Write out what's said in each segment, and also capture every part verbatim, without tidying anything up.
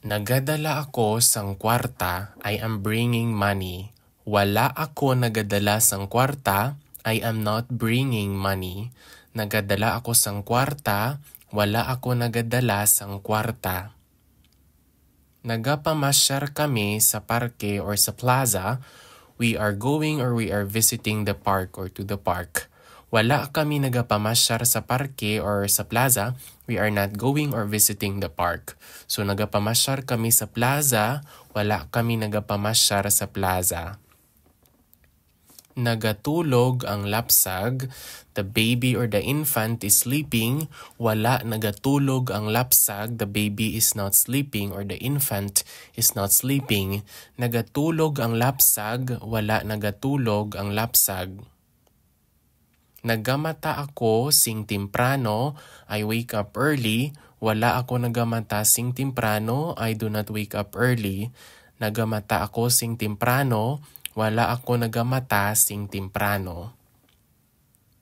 Nagadala ako sang kwarta. I am bringing money. Wala ako nagadala sang kwarta. I am not bringing money. Nagadala ako sang kwarta. Wala ako nagadala sang kwarta. Nagapamasyar kami sa parke or sa plaza. We are going or we are visiting the park or to the park. Wala kami nagapamasyar sa parke or sa plaza. We are not going or visiting the park. So, nagapamasyar kami sa plaza. Wala kami nagapamasyar sa plaza. Nagatulog ang lapsag. The baby or the infant is sleeping. Wala nagatulog ang lapsag. The baby is not sleeping or the infant is not sleeping. Nagatulog ang lapsag. Wala nagatulog ang lapsag. Nagamata ako sing temprano. I wake up early. Wala ako nagamata sing temprano. I do not wake up early. Nagamata ako sing temprano. Wala ako nagamata sing temprano.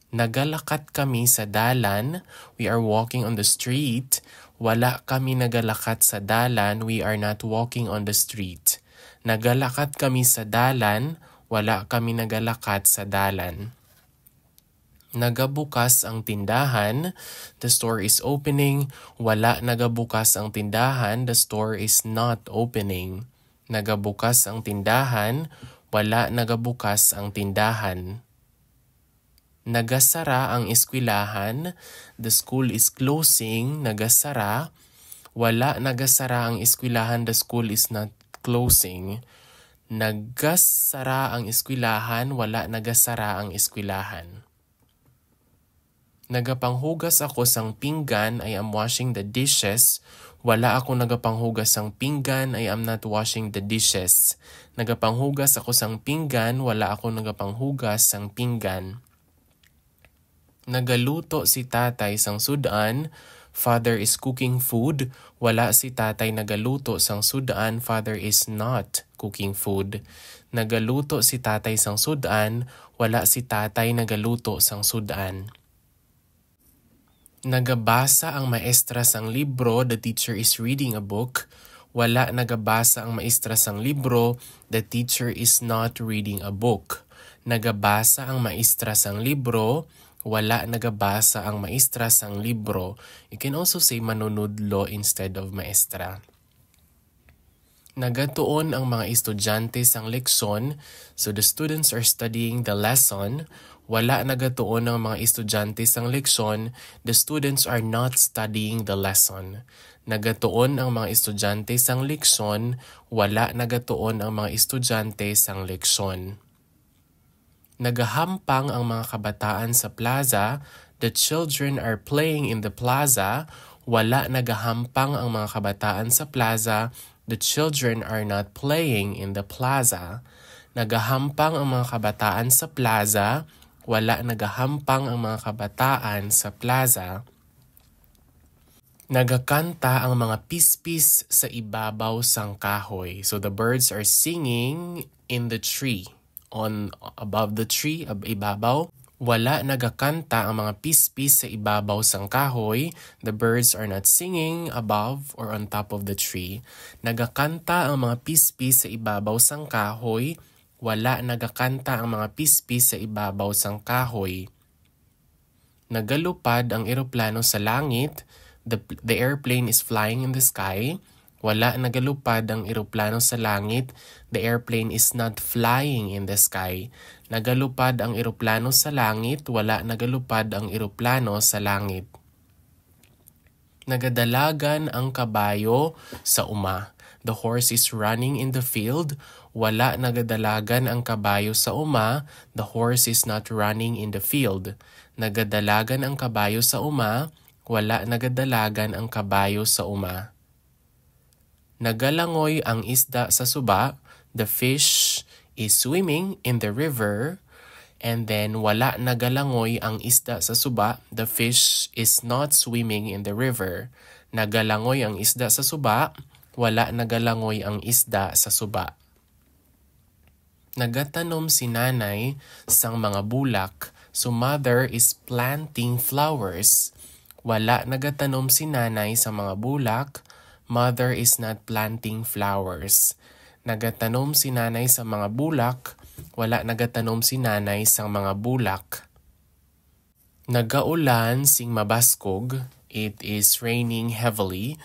Nagalakat kami sa dalan. We are walking on the street. Wala kami nagalakat sa dalan. We are not walking on the street. Nagalakat kami sa dalan. Wala kami nagalakat sa dalan. Nagabukas ang tindahan. The store is opening. Wala nagabukas ang tindahan. The store is not opening. Nagabukas ang tindahan. Wala nagabukas ang tindahan. Nagasara ang eskwelahan. The school is closing. Nagasara. Wala nagasara ang eskwelahan. The school is not closing. Nagasara ang eskwelahan. Wala nagasara ang eskwelahan. Nagapanghugas ako sang pinggan. I am washing the dishes. Wala ako nagapanghugas sang pinggan. I am not washing the dishes. Nagapanghugas ako sang pinggan. Wala ako nagapanghugas sang pinggan. Nagaluto si tatay sang sud-an. Father is cooking food. Wala si tatay nagaluto sang sud-an. Father is not cooking food. Nagaluto si tatay sang sud-an. Wala si tatay nagaluto sang sud-an. Nagabasa ang maestra sang libro. The teacher is reading a book. Wala nagabasa ang maestra sang libro. The teacher is not reading a book. Nagabasa ang maestra sang libro. Wala nagabasa ang maestra sang libro. You can also say manunudlo instead of maestra. Nagatuon ang mga estudyante sang leksyon. So the students are studying the lesson. Wala nagatuon ang mga estudyante sang leksyon. The students are not studying the lesson. Nagatuon ang mga estudyante sang leksyon. Wala nagatuon ang mga estudyante sang leksyon. Nagahampang ang mga kabataan sa plaza. The children are playing in the plaza. Wala nagahampang ang mga kabataan sa plaza. The children are not playing in the plaza. Nagahampang ang mga kabataan sa plaza. Wala nagahampang ang mga kabataan sa plaza. Nagakanta ang mga pispis sa ibabaw sang kahoy. So the birds are singing in the tree, on, above the tree, ab-, ibabaw. Wala nagakanta ang mga pispis sa ibabaw sang kahoy. The birds are not singing above or on top of the tree. Nagakanta ang mga pispis sa ibabaw sang kahoy. Wala nagakanta ang mga pispis sa ibabaw sang kahoy. Nagalupad ang eroplano sa langit. The, the airplane is flying in the sky. Wala nagalupad ang eroplano sa langit. The airplane is not flying in the sky. Nagalupad ang eroplano sa langit. Wala nagalupad ang eroplano sa langit. Nagadalagan ang kabayo sa uma. The horse is running in the field. Wala nagadalagan ang kabayo sa uma. The horse is not running in the field. Nagadalagan ang kabayo sa uma. Wala nagadalagan ang kabayo sa uma. Nagalangoy ang isda sa suba. The fish is swimming in the river. And then, wala nagalangoy ang isda sa suba. The fish is not swimming in the river. Nagalangoy ang isda sa suba. Wala nagalangoy ang isda sa suba. Nagatanom si nanay sang mga bulak. So mother is planting flowers. Wala nagatanom si nanay sang mga bulak. Mother is not planting flowers. Nagatanom si nanay sa mga bulak. Wala nagatanom si nanay sang mga bulak. Nagaulan sing mabaskog. It is raining heavily.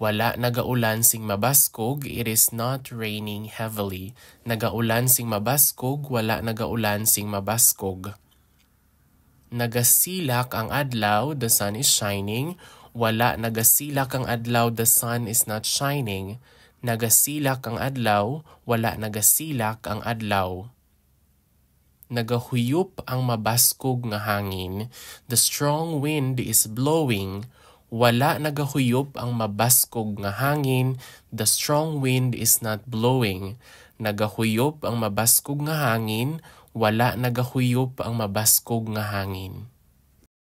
Wala nagaulan sing mabaskog. It is not raining heavily. Nagaulan sing mabaskog. Wala nagaulan sing mabaskog. Nagasilak ang adlaw. The sun is shining. Wala nagasilak ang adlaw. The sun is not shining. Nagasilak ang adlaw. Wala nagasilak ang adlaw. Nagahuyop ang mabaskog nga hangin. The strong wind is blowing. Wala nagahuyop ang mabaskog nga hangin. The strong wind is not blowing. Nagahuyop ang mabaskog nga hangin. Wala nagahuyop ang mabaskog nga hangin.